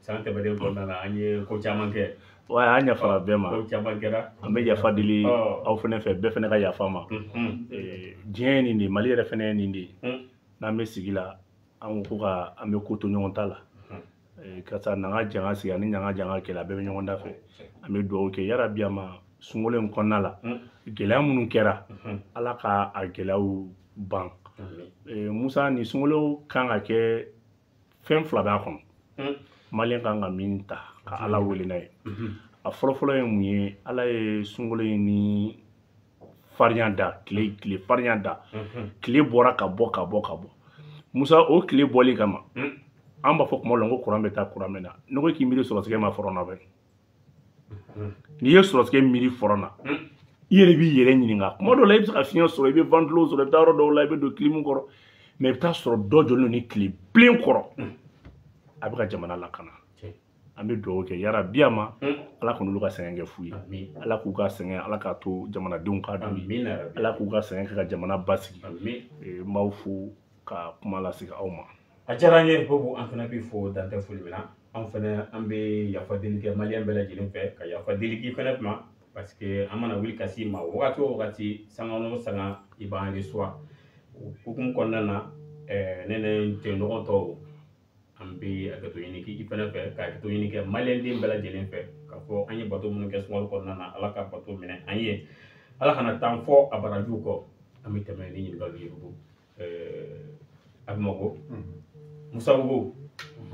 San tɛmɛnen kɔnɔna na, an ye ko caman kɛ. Wa an yafara bɛɛ ma. Ko caman kɛra. An bɛ yafa deli aw fana fɛ, bɛɛ fana ka yafa ma. Diɲɛ ye nin de ye, Mali yɛrɛ fana ye nin de ye. N'an bɛ sigi la, an ko ka an bɛ ko to ɲɔgɔn ta la. Karisa n'an ka janga sigi ani n'an ka janga kɛlɛ, a bɛɛ bɛ ɲɔgɔn da fɛ. An bɛ dugawu kɛ yarabi a ma sunkalo in kɔnɔna la. Gɛlɛya minnu kɛra, Ala ka a gɛlɛyaw ban. Musa, nin sunkalo kan ka kɛ fɛn fila b'a kɔnɔ. Maliyɛn kan ka min ta ka Ala wele n'a ye. A fɔlɔfɔlɔ ye mun ye? Ala ye sunkalo in ni farinya da, tile farinya da. Tile bɔra ka bɔ ka bɔ ka bɔ. Musa, o tile bɔli kama, an b'a fɔ kuma dɔ la ko kuran bɛ taa, kuran bɛ na. N'i ko k'i miiri sɔrɔsikɛ ma fɔlɔ na bɛ. N'i ye sɔrɔsikɛ miiri fɔlɔ na, i yɛrɛ b'i yɛrɛ ɲininka. Kuma dɔ la i bɛ se ka fiɲɛ sɔrɔ, i bɛ ventilo sɔrɔ, i bɛ taa yɔrɔ dɔw la, i bɛ don clim kɔrɔ. Mais i bɛ taa sɔrɔ dɔ jɔlen don ni tile bilen kɔrɔ. A bɛ ka jamana lakana. An bɛ dugawu kɛ yarabi a ma, Ala k'olu ka sɛgɛn kɛ fu ye. Ala k'u ka sɛgɛn, Ala k'a to jamanadenw k'a dun. Ala k'u ka sɛgɛn kɛ ka jamana basigi. N b'aw fo ka kuma lasigi aw ma. A diyara n ye Bobo, an fana b'i fo dantɛ foli min na. An fana an bɛ yafa deli kɛ maliyɛn bɛɛ lajɛlen fɛ, ka yafa deli k'i fana ma, parce que an mana wuli ka s'i ma wagati o wagati, sanga o sanga, i b'an reçoit. O hukumu kɔnɔna na, ne ni n tɔɲɔgɔn tɔw, an bɛ hakɛto ɲini k'i fana fɛ, ka hakɛto ɲini kɛ maliyɛnden bɛɛ lajɛlen fɛ, k'a fɔ an ye bato minnu kɛ sunkalo kɔnɔna na, Ala ka bato minɛ an ye, Ala kana taa fɔ a barajiw kɔ. An bɛ tɛmɛ ni ɲininkaliw ye. Bobo, Abimako Musa Bobo,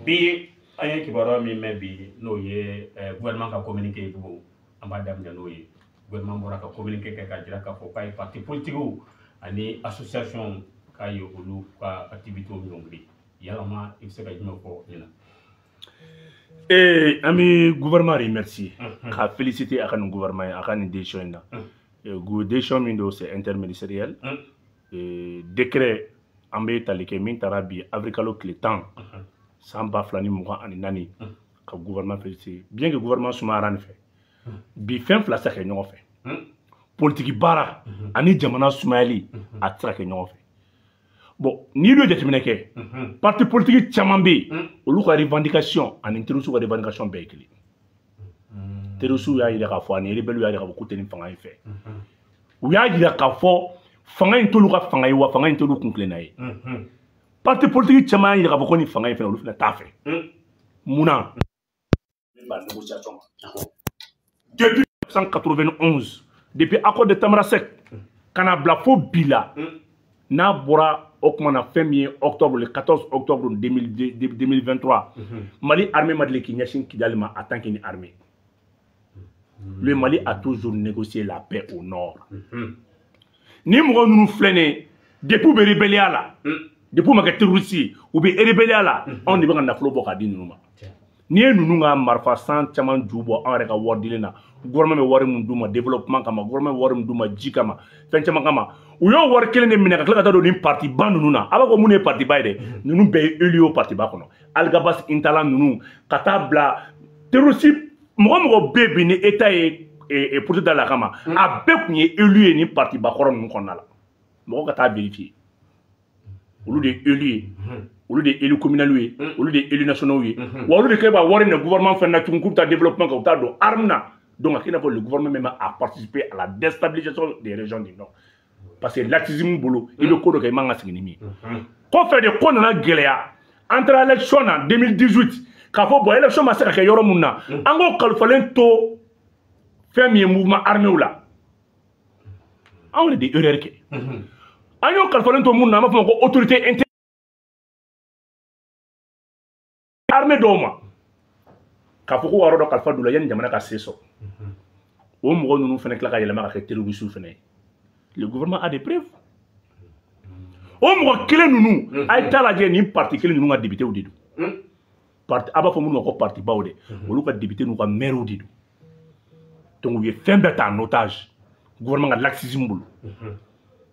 bi an ye kibaruya min mɛn bi, n'o ye gouvernement ka communiqué ye. Bobo, an b'a daminɛ n'o ye. Gouvernement bɔra ka communiqué kɛ k'a jira k'a fɔ k'a ye parti politique ani association, k'a ye olu ka activité ɲɔngiri. Yalama i bɛ se ka jumɛn fɔ nin na? An bɛ gouvernement remercier, k'a féliciter a ka nin gouvernement ye, a ka nin décision in na. Décision min don, c'est interministériel. Décret an bɛ tali kɛ min taara bi avril kalo tile 10 san 2024, ka gouvernement féliciter. Bien que gouvernement sumayara nin fɛ bi, fɛn fila tɛ se ka kɛ ɲɔgɔn fɛ. Politiki baara ani jamana sumayali, a tɛ se ka kɛ ɲɔgɔn fɛ. Bon, n'i y'o jateminɛ kɛ, parti politique caman bɛ yen, olu ka revendication ani terroristes ka revendication bɛɛ ye kelen. Terroristes y'a jira k'a fɔ ani rebelles y'a jira k'a fɔ k'u tɛ nin fanga in fɛ. U y'a jira k'a fɔ fanga in t'olu ka fanga ye, wa fanga in t'olu kun tilenna ye. Parti politique caman y'a jira k'a fɔ ko nin fanga in fɛnɛ, olu fɛnɛ t'a fɛ. Munna? Négociation ma. Depuis 1991, depuis accord de Tamanrasset, ka na bila fo bi la, n'a bɔra o tuma na fɛn min ye octobre, le 14 octobre 2023, Mali armée ma deli k'i ɲɛsin Kidali ma en tant que ni armée. Le Mali a toujours négocié la paix au nord. Ni mɔgɔ ninnu filɛ nin ye, depuis u bɛ rébellion la, depuis u ma kɛ terroriste ye, u bɛ rébellion la, anw de bɛ ka nafolo bɔ k'a di ninnu ma. N'i ye ninnu ka marifa san caman ju bɔ anw yɛrɛ ka wari dilen na, gouvernement bɛ wari min d'u ma développement kama, gouvernement bɛ wari min d'u ma ji kama, fɛn caman kama, u y'o wari kelen de minɛ ka tila ka taa don nin parti ba ninnu na. A b'a fɔ minnu ye parti ba ye dɛ, ninnu bɛɛ ye élu ye o parti ba kɔnɔ. Alghabass Intalla ninnu ka taa bila terroriste mɔgɔ mɔgɔ bɛ bi ni état ye porte da la kama, a bɛɛ tun ye élu ye nin parti ba kɔrɔ ninnu kɔnɔna la. Mɔgɔ ka taa vérifier, olu de ye élu ye, olu de ye élu communal ye, olu de ye élu nationaux ye, wa olu de kɛ b'a wari minɛ gouvernement fɛn na tugun k'u bɛ taa développement kɛ, u bɛ taa don arme na. Donc a k'i n'a fɔ le gouvernement même a participé à la déstabilisation des régions du nord, parce que laxisme bolo, i bɛ ko dɔ kɛ i man ka sigi ni min ye. Kɔfɛ de ko nana gɛlɛya, an taara élection na 2018, k'a fɔ bon, élection ma se ka kɛ yɔrɔ mun na, an k'o kalifalen to fɛn min ye mouvement armé la. Anw de ye erreur kɛ, an y'o kalifalen to mun na, an b'a fɔ ma ko autorité inter armée dɔw ma, k'a fɔ ko yɔrɔ dɔ kalifa d'u la yanni jamana ka se sɔrɔ. O mɔgɔ ninnu fana tila ka yɛlɛma ka kɛ terroristes fana ye. Le gouvernement a des preuves. O mɔgɔ kelen ninnu, a ye taa lajɛ, nin parti kelen ninnu ka députés de don. Parti a b'a fɔ minnu ma ko parti baw dɛ, olu ka député n'u ka maires de don. Donc u ye fɛn bɛɛ ta en otage gouvernement ka laxisme bolo.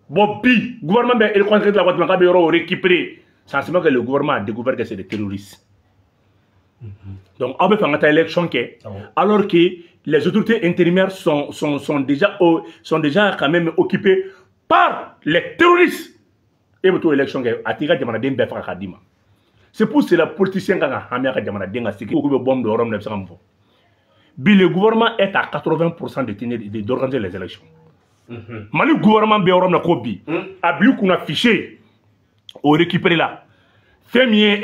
Bon, bi gouvernement bɛ reconquête la waati min k'a bɛ yɔrɔw récupérer, c'est en ce moment que le gouvernement a découvert que c'est des terroristes. Donc aw bɛ fɛ an ka taa élection kɛ alors que les autorités intérimaires sont déjà quand même occupées par les terroristes. E bɛ t'o élection kɛ, a t'i ka jamanaden bɛɛ faga k'a d'i ma. C'est pour cela politicien kan ka hami a ka jamanaden ka sécurité. K'u bɛ bɔ min don yɔrɔ min na, i bɛ se ka mun fɔ? Bi, le gouvernement est à 80% de tenir d'organiser les élections. Mali gouvernement bɛ yɔrɔ min na ko bi, a bil'i kunna fichier o récupéré la, fɛn min ye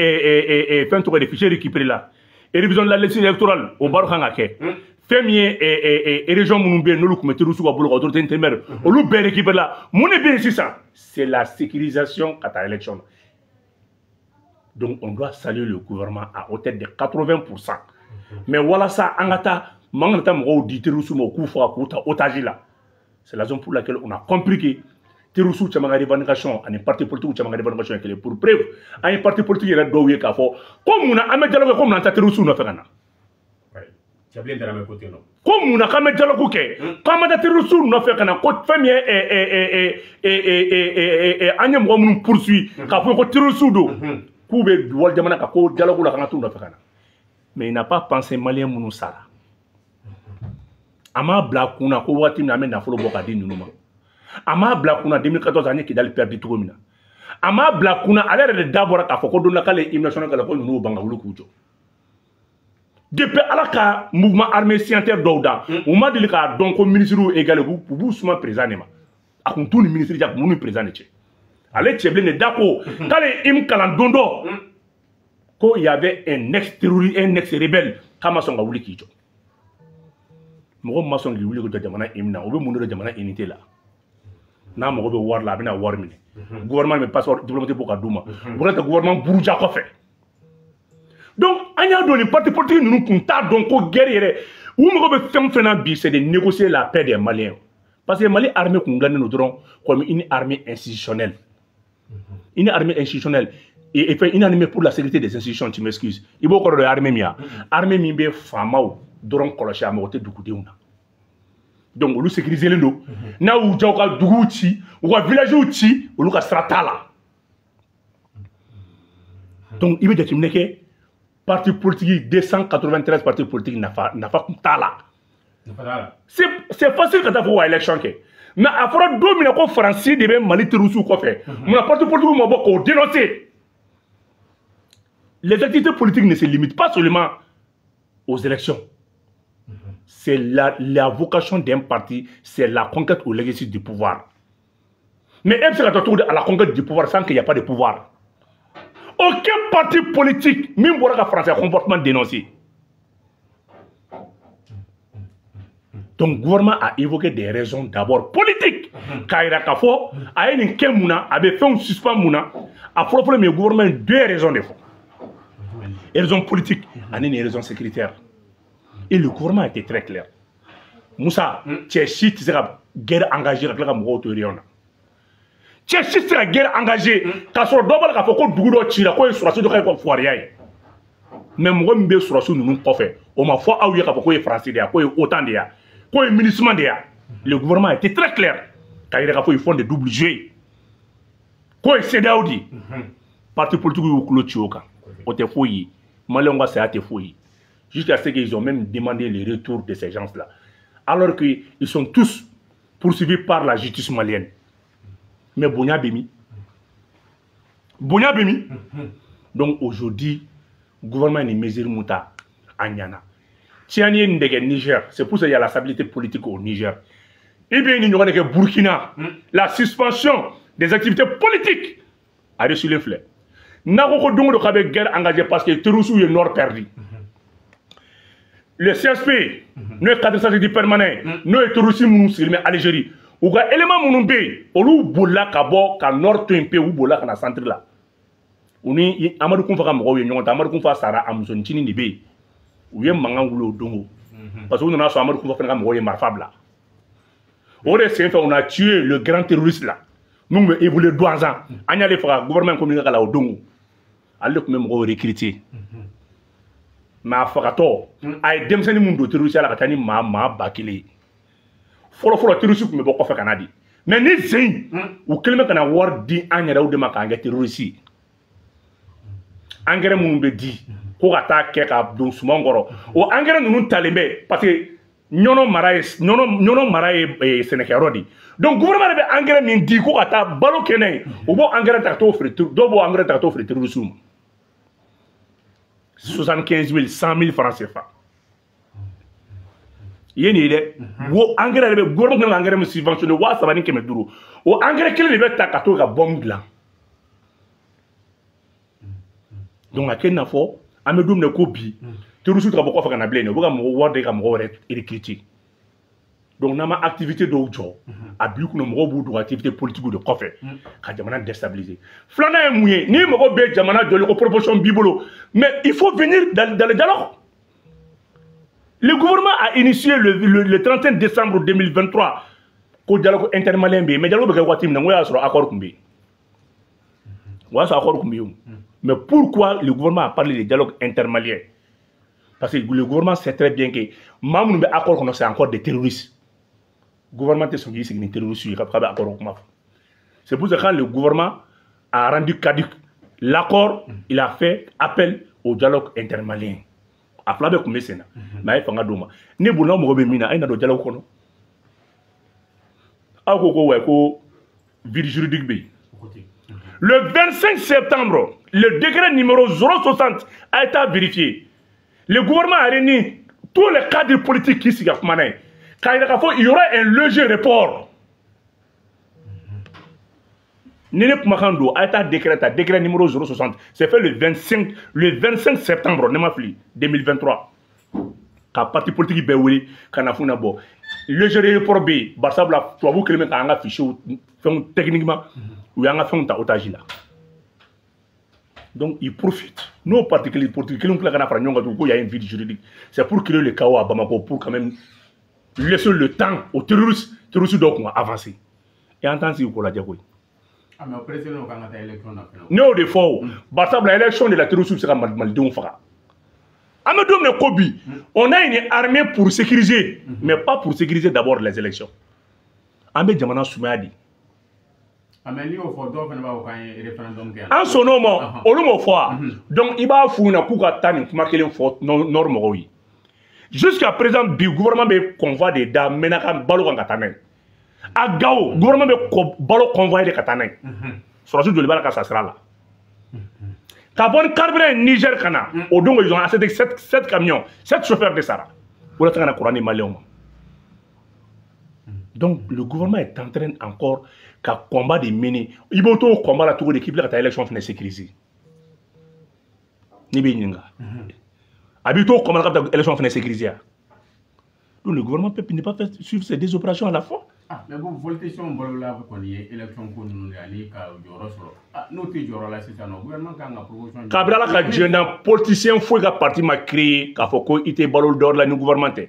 fɛn tɔgɔ de, fichier récupéré la, révision de la liste électorale, o baara kan ka kɛ. Fɛn min ye région minnu bɛ yen, n'olu tun bɛ terroristes ka bolo kan, autorité intérimaire, olu bɛɛ récupéré la. Mun de bɛ yen sisan? C'est la sécurisation ka taa élection na. Donc on doit saluer le gouvernement à hauteur de 80%. Mais walasa an ka taa, man kana taa mɔgɔw di terroristes ma, u k'u faga, k'u ta otage la. C'est la raison pour laquelle on a compris que terroristes caman ka revendication ani parti politique caman ka revendication ye kelen. Pour preuve, an ye parti politique yɛrɛ dɔw ye k'a fɔ ko munna an bɛ dialogue kɛ, ko munna an tɛ terroristes nɔfɛ ka na. Cɛbilen Darame ko ten nɔ. Ko munna k'an bɛ dialogue kɛ, k'an ma taa terroristes nɔfɛ ka na, ko fɛn min ye an ye mɔgɔ minnu poursuit k'a fɔ ko terroristes don, k'u bɛ wali jamana kan, ko dialogue la, k'an ka t'u nɔfɛ ka na. Mais il n'a pas pensé malien minnu sara. A m'a bila a kun na ko waati min na an bɛ nafolo bɔ k'a di ninnu ma. A m'a bila a kun na 2014 an ye Kidali perdu cogo min na. A m'a bila a kun na, ale yɛrɛ de da bɔra k'a fɔ ko don dɔ k'ale ye hymne national k'a la, ko ninnu y'u ban ka wuli k'u jɔ. Depuis Ala ka mouvement armé signataire dɔw da, u ma deli k'a dɔn ko ministres égal, u b'u suma président de ma. A kun t'u ni ministre cɛ, a kun b'u ni président de cɛ. Ale Cɛbilen de da ko k'ale ye hymne kalan don dɔ, ko il y avait un ex terroriste, un ex rebelle, k'a ma sɔn ka wuli k'i jɔ. Mɔgɔ ma sɔn k'i wuli k'i jɔ jamana hymne na, o bɛ mun de don jamana unité la? N'a mago bɛ wari la, a bɛna wari minɛ. Gouvernement bɛ passeport diplomatique bɔ ka d'u ma, u bɛ taa gouvernement buruja kɔfɛ. Donc an y'a dɔn nin parti politique ninnu kun t'a dɔn ko guerre yɛrɛ, u mago bɛ fɛn o fɛn na bi, c'est de négocier la paix des Maliens, parce que Mali armée kun dilannen don dɔrɔn comme une armée institutionnelle, une armée institutionnelle et fait une armée pour la sécurité des institutions. Tu m'excuses, i b'o kɔrɔ dɔn? Armée min ya, armée min bɛ faamaw dɔrɔn kɔlɔsi, a mago tɛ dugudenw na. Donc olu sécuriselen don, n'a y'u ja u ka duguw ci, u ka villagew ci, olu ka sira t'a la. Donc i bɛ jateminɛ kɛ, parti politique, 293 partis politiques, nafa nafa kun t'a la. C'est facile ka taa fɔ wa élection kɛ. Mais a fɔra don min na ko Faransi de bɛ Mali terroriste kɔfɛ, munna parti politique ma bɔ k'o dénoncer? Les activités politiques ne se limitent pas seulement aux élections. C'est la vocation d'un parti, c'est la conquête ou l'exercice du pouvoir. Mais e bɛ se ka taa cogo di à la conquête du pouvoir sans qu'il n'y a pas de pouvoir? Aucun parti politique min bɔra ka français comportement dénoncé. Donc gouvernement a évoqué des raisons d'abord politiques, k'a yira k'a fɔ a ye nin kɛ mun na, a bɛ fɛnw suspend mun na. A fɔlɔ-fɔlɔ min ye, gouvernement ye deux raisons de fɔ: raison politique ani nin raison sécuritaire. Et le gouvernement a été très clair. Moussa, cɛ si tɛ se ka guerre engagée ka tila ka mɔgɔw to réunion na. Cɛ si tɛ se ka guerre engagée k'a sɔrɔ dɔ b'a la k'a fɔ ko dugu dɔ cira, k'o ye sɔrɔdasi dɔ ka fugariya ye. Mais mɔgɔ min bɛ sɔrɔdasi ninnu kɔfɛ, o ma fɔ aw ye k'a fɔ k'o ye Faransi de ye, k'o ye OTAN de ye, k'o ye MINUSMA de ye. Le gouvernement a été très clair k'a yira k'a fɔ ils font des double jeux, k'o ye CEDEAO de ye. Parti politique y'u tulo ci o kan, o tɛ foyi ye, maliyɛnw ka saya tɛ foyi ye. Jusqu'à ce qu'ils ont même demandé le retour de ces gens-là, alors qu'ils sont tous poursuivis par la justice malienne. Mais bonya bɛ min? Bonya bɛ min? Donc aujourd'hui, gouvernement ye nin mesure mun ta, a ɲɛna. Tiɲɛni ye nin de kɛ Niger, c'est pour ça qu'il y a la stabilité politique au Niger. I bɛ nin ɲɔgɔn de kɛ Burkina, la suspension des activités politiques a reçu filɛ. N'a ko ko don o don k'a bɛ guerre engagée parce que terroristes ye nord perdu, le CSP, n'o ye cadre stratégique permanent, n'o ye terroriste minnu sigilen bɛ Algérie, u ka élément minnu bɛ yen, olu bolila ka bɔ ka nord to yen pewu, u bolila ka na centre la. U ni Amadu Kunfa ka mɔgɔw ye ɲɔgɔn ta. Amadu Kunfa sara, a musonicinin de bɛ yen. U ye mankan wuli o don o, parce que u nana sɔrɔ Amadu Kunfa fana ka mɔgɔw ye marifa bila. O de senfɛ, on a tué le grand terroriste là min bɛ évoluer Douentza. An y'ale faga, gouvernement communiqué la o don. Ale de tun bɛ mɔgɔw recruter. Mais a fagatɔ, a ye denmisɛnnin mun don terroriste la ka taa ni maa 1000 ye. Fɔlɔ fɔlɔ, terroriste tun bɛ bɔ kɔfɛ ka na di. Mais ni sen u kɛlen bɛ ka na wari di an yɛrɛw de ma k'an kɛ terroriste ye. Engrais minnu bɛ di ko ka taa kɛ ka don suman kɔrɔ, o engrais ninnu talen bɛ parce que Ɲɔnɔ mara ye, Ɲɔnɔ mara ye sɛnɛkɛyɔrɔ de ye. Donc gouvernement de bɛ engrais min di ko ka taa balo kɛ n'a ye, u b'o engrais ta ka t'o feere, dɔw b'o engrais ta ka t'o feere terroriste ma. 75 000, 100 000 francs CFA. I ye nin ye dɛ. Wo engrais yɛrɛ bɛ gouvernement kan ka engrais min subventionné 3500, o engrais kelen de bɛ ta ka to ka bombe dilan. Donc a kɛ i n'a fɔ an bɛ don min na ko bi, terroriste tɛ ka bɔ kɔfɛ ka na bilen dɛ, u bɛ ka mɔgɔ wari de ka mɔgɔw yɛrɛ recruter. Donc n'an ma activité dɔw jɔ, a b'i kunna mɔgɔw b'u dogo activité politique de kɔfɛ ka jamana déstabiliser. Filanan ye mun ye? Ni mɔgɔ bɛ jamana jɔli ko proposition b'i bolo, mais il faut venir dans le dialogue. Le gouvernement a initié le 31 décembre 2023 ko dialogue intermalien bɛ yen, mais dialogue bɛ kɛ waati min na, n ko y'a sɔrɔ accord tun bɛ yen. O y'a sɔrɔ accord tun bɛ yen. Mais pourquoi le gouvernement a parlé de dialogue intermalien? Parce que le gouvernement sait très bien que maa minnu bɛ accord kɔnɔ, c'est encore des terroristes. Gouvernement tɛ sɔn k'i sigi ni terroriste ye k'a bɛ accord kuma fɔ. C'est pour ça que quand le gouvernement a rendu caduc l'accord, il a fait appel au dialogue intermalien. A fila bɛɛ tun bɛ sen na, mais a ye fanga d'o ma. Ne bolo, n'aw mago bɛ min na, a ye na don dialogue kɔnɔ. Aw ko ko ouais, ko vide juridique bɛ yen. Le 25 septembre, le décret numéro 060 a été vérifié. Le gouvernement a réuni tous les cadres politiques qui sigi ka kuma n'a ye. K'a yira k'a fɔ il y aura un léger report. Ni ne kumakan don, a ye taa décret ta, décret numéro 060, c'est fait le 25 septembre, ne ma fili, 2023. Ka parti politique bɛɛ wele ka na f'u na bɔ. Léger report bɛ yen, barisabula tubabu kɛlen bɛ k'an ka fichiers fɛnw techniquement, u y'an ka fɛnw ta otage la. Donc ils profitent. N'o parti politique kelen tila ka na fara ɲɔgɔn kan tugun ko y a un vide juridique. C'est pour créer le chaos à Bamako, pour quand même laisser le temps aux terroristes, terroristes dɔw kun ka avancer. Et an t'an sigi k'o lajɛ koyi. Ah, mais o président kan ka taa élection na fɛnɛ. Ne y'o de fɔ o. Barisabula élection de la terroristes bɛ se ka malidenw faga. An bɛ don min na ko bi, on a une armée pour sécuriser, mais pas pour sécuriser d'abord les élections. An bɛ jamana sumaya de. Ah, mais n'i y'o fɔ, dɔw fana b'a fɔ k'an ye référendum kɛ yan. An sɔnn'o ma, olu m'o fɔ wa? Donc i b'a f'u ɲɛna k'u ka taa nin kuma kelen fɔ nord mɔgɔw ye. Jusqu'à présent bi, gouvernement bɛ convoi de da Menaka balo kan ka taa n'a ye. A Gao, gouvernement bɛ balo convoi de ka taa n'a ye. Sɔrɔdasi joli b'a la ka sa sira la? Ka bɔ ni carburant ye Niger ka na, o don ils ont acheté 7 camions, 7 chauffeurs de sara. Walasa ka na courant di maliyɛnw ma. Donc le gouvernement est en train encore ka combat de mener. I b'o to o combat la cogo di k'i bila ka taa élection fɛnɛ sécuriser? Ne b'i ɲininka. A b'i to o combat la ka taa élection fɛnɛ sécuriser ya? Donc le gouvernement peut ne pas faire suivre ces deux opérations à la fois. Ah, mais bon, politicien balola kɔni ye élection ko ninnu de ani ka jɔyɔrɔ sɔrɔ. Ah, n'o tɛ jɔyɔrɔ la sisan nɔ, gouvernement kan ka proposition. Kabini Ala ka diɲɛ dan, politicien foyi ka parti ma créé k'a fɔ ko i tɛ balo dɔ la ni gouvernement tɛ.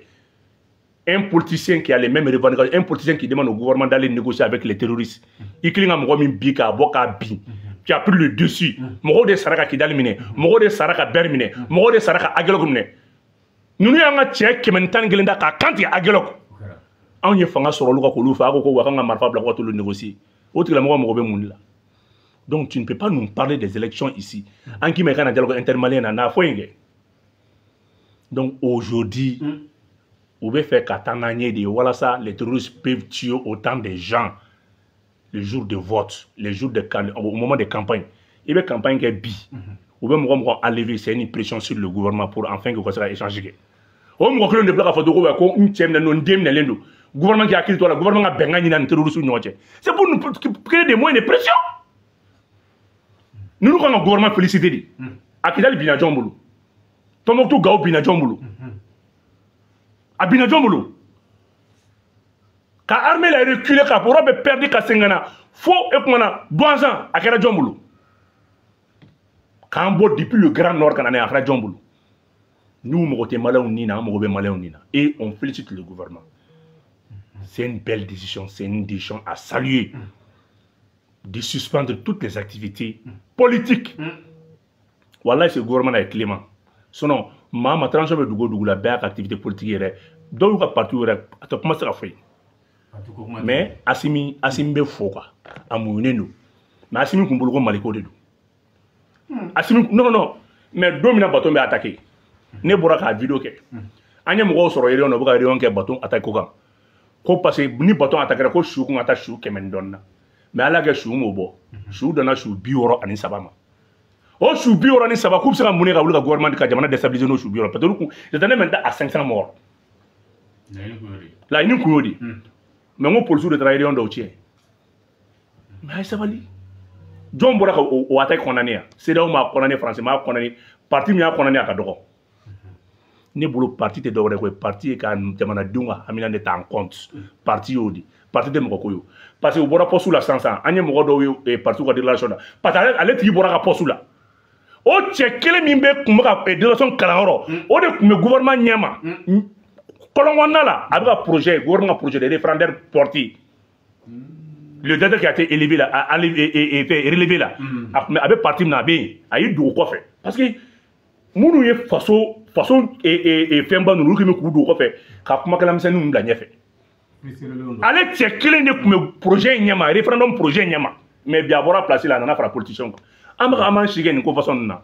Un politicien qui a les mêmes revendications, un politicien qui demande au gouvernement d'aller négocier avec les terroristes. I kelen ka mɔgɔ min bi k'a bɔ k'a bin. Tu as pris le dessus. Mɔgɔw de sara ka Kidali minɛ, mɔgɔw de sara ka Bɛri minɛ, mɔgɔw de sara ka Aguelhok minɛ. Ninnu y'an ka cɛ 111 da k'a kan tigɛ Aguelhok. Anw ye fanga sɔrɔ olu ka k'olu fɛ, a ko ko wa k'an ka marifa bila ko ka t'olu négocier. O tigilamɔgɔ mago bɛ mun de la? Donc tu ne peux pas nous parler des élections ici. An k'i ma i ka na dialogue intermalien na, n'a fɔ yen kɛ. Donc aujourd'hui, u bɛ fɛ ka taa n'an ye de ye walasa les terroristes peuvent tuer autant de gens le jour de vote, le jour de au moment de campagne. I bɛ campagne kɛ bi, u bɛ mɔgɔ mɔgɔ enlever, c'est une pression sur le gouvernement pour enfin que u ka se ka échange kɛ. O mɔgɔ kelen de bila k'a fɔ ko ko n cɛ minɛnen don, n den minɛlen don. Gouvernement k'i hakili to a la, gouvernement ka bɛnkan ɲini ani terroristes ni ɲɔgɔn cɛ. C'est pour nous créer des moyens de pression. Ninnu kan ka gouvernement féliciter de. A Kidali binna jɔn bolo? Tombouctou, Gao binna jɔn bolo? A binna jɔn bolo? Ka armée la reculer, ka yɔrɔ bɛɛ perdu, ka segin ka na fo e kuma na Douentza, a kɛra jɔn bolo? K'an bɔ depuis le Grand Nord ka na n'a ye, a kɛra jɔn bolo? N'u mago tɛ maliyɛnw ni na, an mago bɛ maliyɛnw ni na. Et on félicite le gouvernement. C'est une belle décision, c'est une décision à saluer. De suspendre toutes les activités politiques. Wallahi, ce gouvernement est clément. Sinon, maa ma transition bɛ dugu o dugu la, bɛɛ y'a ka activité politique yɛrɛ. Dɔw y'u ka parti yɛrɛ, a tɛ kuma se ka fɔ yen. Mais Assimi, Assimi bɛ fo quoi. A muɲunen don. Mais Assimi kun bolo ko Maliko de don. Assimi, non, non. Mais don min na bateau bɛ attaqué, ne bɔra k'a vidéo kɛ. An ye mɔgɔw sɔrɔ réunion na, u bɛ ka réunion kɛ bateau attaqué ko kan. Ko parce que ni bateau attaqué ko su kun ka taa su 100 ni dɔɔnin na. Mais Ala kɛ su m'o bɔ. Su danna su 63 ma. O su 63 k'u bɛ se ka mun de ka wuli ka gouvernement ka jamana déstabiliser n'o su 60 parce que olu kun j'attendais maintenant à 500 morts. Laɲini kun y'o de ye. Mais n ko polisiw de taara réunion dɔw tiɲɛ. Mais a ye sabali. Jɔn bɔra ka o attaque condamné yan? CEDEAO m'a condamné, France m'a condamné, parti min y'a condamné a ka dɔgɔ. Ne bolo parti tɛ dɔwɛrɛ ko ye, parti ye ka jamanadenw ka hamina de ta en compte. Parti y'o de. Parti tɛ mɔgɔ ko ye. Parce que u bɔra poste la sisan sisan, an ye mɔgɔ dɔw ye parti ka déclaration na. Parce que ale tigi bɔra ka poste la. O cɛ kelen min bɛ kun bɛ ka déclaration kalanyɔrɔ, o de tun bɛ gouvernement ɲɛma. Kɔlɔnkɔnɔna la, a bɛ ka projet, gouvernement ka projet de référendaire porté. Le directeur qui a été élevé là, relevé là, a bɛ parti min na, a bɛ yen, a y'i dogo kɔfɛ. Parce que minnu ye faso fɛnba ninnu, olu kɛlen bɛ k'u dogo kɔfɛ ka kumakɛla misɛnninw bila ɲɛfɛ. Ale cɛ kelen de tun bɛ projet in ɲɛma, référendum projet in ɲɛma. Mais bi a bɔra place la, a nana fara politicien kan. An bɛ ka an b'an si kɛ nin ko façon ninnu na.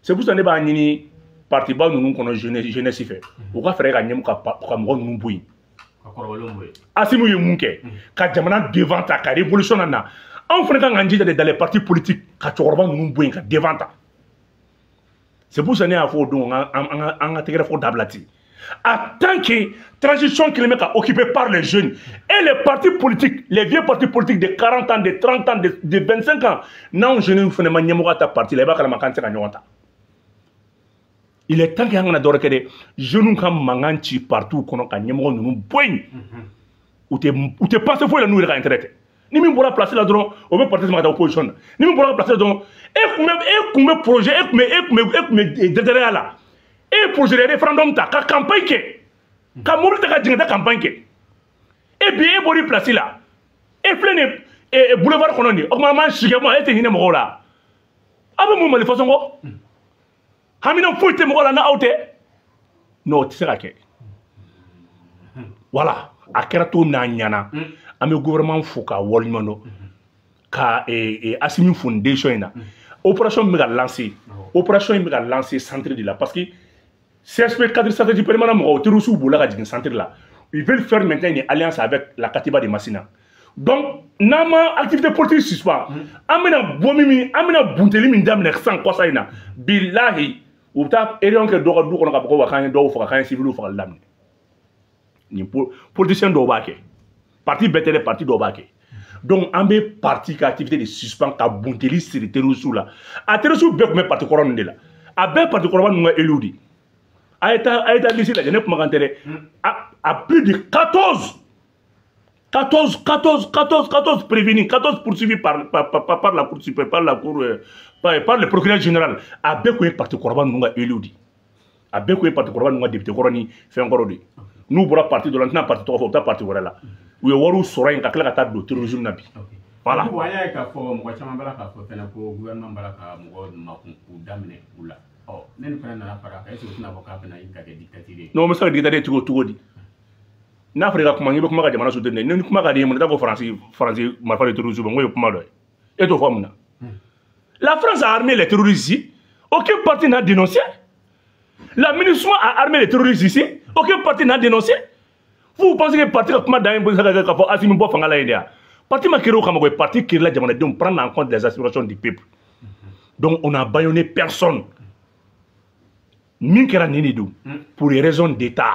C'est pour ça ne b'a ɲini parti ba ninnu kɔnɔ jeunesse fɛ, u ka fɛɛrɛ ka ɲɛmu ka mɔgɔ ninnu bɔ yen. Assimi ye mun kɛ ka jamana devant ta ka révolution na, anw fana kan k'an jija de dans les partis politiques ka cɛkɔrɔba ninnu bɔ yen ka devant ta. C'est pour ça ne y'a fɔ o don an ka tɛgɛrɛ fɔ dabila ten. En tant que transition kelen bɛ ka occupée par les jeunes et les partis politiques, les vieux partis politiques de 40 ans, de 30 ans, de 25 ans, n'anw jeunes fana ma ɲɛmɔgɔ ta parti la, i b'a kalama k'an tɛ se ka ɲɔgɔn ta. Il est temps que an kana dɔwɛrɛ kɛ dɛ, jeunes ka mankan ci partout kɔnɔ ka ɲɛmɔgɔ ninnu bɔ yen. U tɛ penser foyi la n'u yɛrɛ ka intérêt tɛ. Ni min bɔra place la dɔrɔn, o bɛ parti sama ka taa opposition na. Ni min bɔra place la dɔrɔn, e kun bɛ projet, e kun bɛ directeur la. E ye projet de référendum ta ka campagne kɛ, ka mobili ta ka jigin ka taa campagne kɛ. E bi e bɔr'i place la, e filɛ nin ye boulevard kɔnɔ nin, o tuma an b'an si kɛ kuma, e tɛ hinɛ mɔgɔw la. Aw bɛ mun Mali façon kɔ? Hamina foyi tɛ mɔgɔ la n'aw tɛ. Non, o tɛ se ka kɛ. Voilà, a kɛra cogo min na a ɲɛna. An bɛ gouvernement fo k'a waleɲuman dɔn, ka Assimi fo nin décision in na. Opération min bɛ ka lancer, opération in bɛ ka lancer centre de la, parce que CSP cadre stratégie permanent mɔgɔw terroristes bolila ka jigin centre la. Ils veulent faire maintenant une alliance avec la Katiba de Massina. Donc n'an ma activité politique suspend, an bɛna bɔ min, an bɛna bunteli min daminɛ sisan kɔsa in na, bilahi u bɛ taa réunion kɛ dɔ ka du kɔnɔ k'a fɔ ko wa k'an ye dɔw faga, k'an ye civiliw fagali daminɛ. Nin politicien dɔw b'a kɛ, parti bɛɛ tɛ dɛ, parti dɔw b'a kɛ. Donc an bɛ parti ka activité de suspend ka bunteli siri terroristes la. A terroristes bɛɛ tun bɛ parti kɔrɔ ninnu de la, a bɛɛ parti kɔrɔba ninnu ka élus de. A ye taa liste lajɛ, ne kumakan tɛ dɛ. A plus de 14 prévenus, 14 poursuivis par la cour suprême, par la cour, par le procureur général. A bɛɛ kun ye parti kɔrɔba ninnu ka élus de. A bɛɛ kun ye parti kɔrɔba ninnu ka député kɔrɔ ni fɛn kɔrɔ de. N'u bɔra parti dɔ la, n tɛna parti tɔgɔ fɔ, u bɛ taa parti wɛrɛ la. U ye wariw sɔrɔ yen ka tila ka taa don terrorisme na bi. Voilà. An y'a ye k'a fɔ mɔgɔ caman b'a la k'a fɔ fɛnɛ ko gouvernement b'a la ka mɔgɔw makun k'u daminɛ u la. Ɔ ne nin fana nana fara a kan, est-ce que u tɛna fɔ k'a bɛna ka kɛ dictature ye? Non, o bɛ se ka dictature cogo di? N'a fɔra i ka kuma, n'i bɛ kuma ka jamana soutenir, ni kuma ka di i ye mun na, i t'a fɔ Faransi marifa de terrorisme, n ko ye kuma dɔ ye. E t'o fɔ mun na? La France a armé les terroristes ici. Aucun parti n'a dénoncé. La MINUSMA a armé les terroristes ici. Aucun parti n'a dénoncé. Vous pensez que le parti a kuma dan ye k'a fɔ Assimi bɔ fanga la yen de wa? Parti ma créé o kama koyi, parti créé la jamanadenw prendre en compte les aspirations du peuple. Donc on n'a bâillonné personne. Min kɛra nin de don, pour les raisons d'État.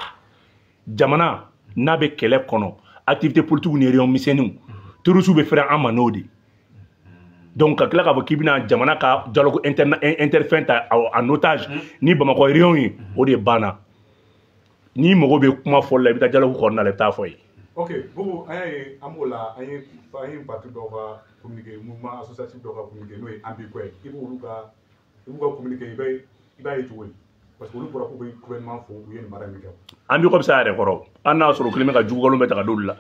Jamana n'a bɛ kɛlɛ kɔnɔ, activité politique ni réunion misɛnninw, terroristes bɛ fɛrɛ an ma n'o de. Donc ka tila k'a fɔ k'i bɛna jamana ka dialogue interfɛn ta en otage ni Bamakɔ réunion ye, o de banna. N'i mago bɛ kuma fɔli la, i bɛ taa dialogue kɔnɔna la, i bɛ taa fɔ yen. Ok, Boubou, an y'a ye an b'o la, an ye parti dɔw ka communiqué, mouvement associatif dɔw ka communiqué n'o ye Ambi ye. I b'olu ka communiqué, i b'a ye cogo di? Parce que olu bɔra k'u bɛ gouvernement fo, u ye nin baara min kɛ. Ambi bɛ se a yɛrɛ kɔrɔ, hali n'a y'a sɔrɔ u kelen bɛ ka jugukalon bɛɛ ta ka d'olu la.